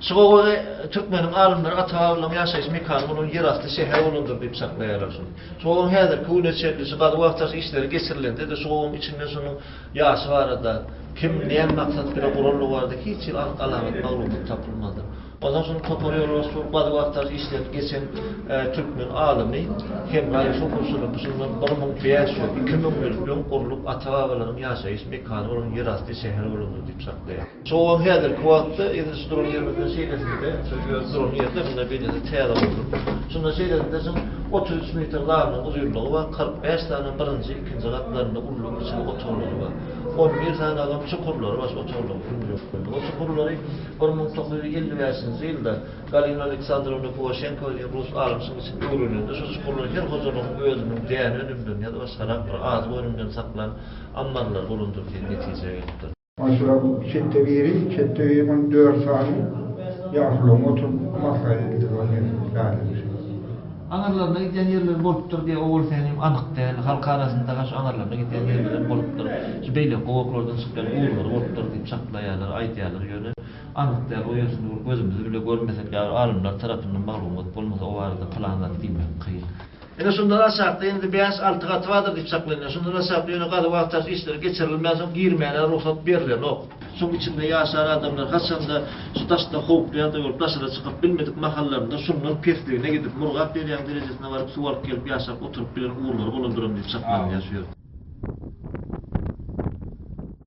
Şu gowagy türkmeniň alymlary ata-babalaryň ýaşaýyş mekany bolan ýerasty şäher bolandyr diýip çaklaýarlar şuny. Şu gowagyň häzirki güne çenli şu gazuw-agtaryş işleri geçirilende-de şu gowagyň içinde şunuň ýaşy barada, kim, näme maksat bilen guranlygy barada hiç hili anyk alamat, maglumat tapylmadyr. Onsoň şunuň topara ýolbaşçy bolup gazuw-agtaryş işlerini geçen türkmen alymy Hemra Ýusupow şuny şundan 1500, 2000 ýyl öň gurlup ata-babalaryň ýaşaýyş mekany bolan ýerasty şäher bolandyr diýip çaklaýar. Şoň häzirki wagtda edil şu duran ýerimizden şeýlesinde, şu öz duran ýerde munda beýlesi täze gurlup. Şunda şeýlesinde şuň 33 metr zalynyň uzynlygy bar, 45 sany birinji, ikinji gatlarynda ululy-kiçili otaglary bar. 11 sany agam çukurlary bar şu otaglaryň künjeklerinde. O çukurlary 1955-nji ýylda Galina Aleksandrowna Puwaşenkowa diýen rus alymy şuň içinde öwrenende şu çukurlar her hojalygyň özüniň däne önümlerini ýa-da başgarak bir azyk önümlerini saklan ammarlary bolandyr diýen netijä gelipdir. Maşgala çetde biri, çetde biri on dört sany ýaşulyň oturyp maslahat edildi ol ýerde. Aňyrlaryna gidýän ýerleri bolupdyr diýýär, owal senem anyk däl, halk arasynda-ha şu aňyrlaryna gidýän ýerlerem bolupdyr, şu beýleki gowaklardan çykýan ugurlary bolupdyr diýip çaklaýarlar, aýdýarlar, ýöne anyk däl, o ýersini bir gözümiz bile görmesek ýa alymlar tarapyndan maglumat bolmasa o barada pylan zat diýmek kyn. Ine şundan aşakda indi bäş-alty gaty bardyr diýip çaklanýar. Şundan aşakda ýöne gazuw-agtaryş işleri geçirilmänsoň girmäne rugsat berlenok. Şoň içinde ýaşan adamlar haçanda şu daşda howply ýagdaý bolup daşara çykyp bilmedik mahallarynda şundan pesligine gidip Murgap derýanyň derejesine baryp suw alyp gelip ýaşap oturyp bilen ugurlary bolandyram diýip çaklanylýar şu ýerde.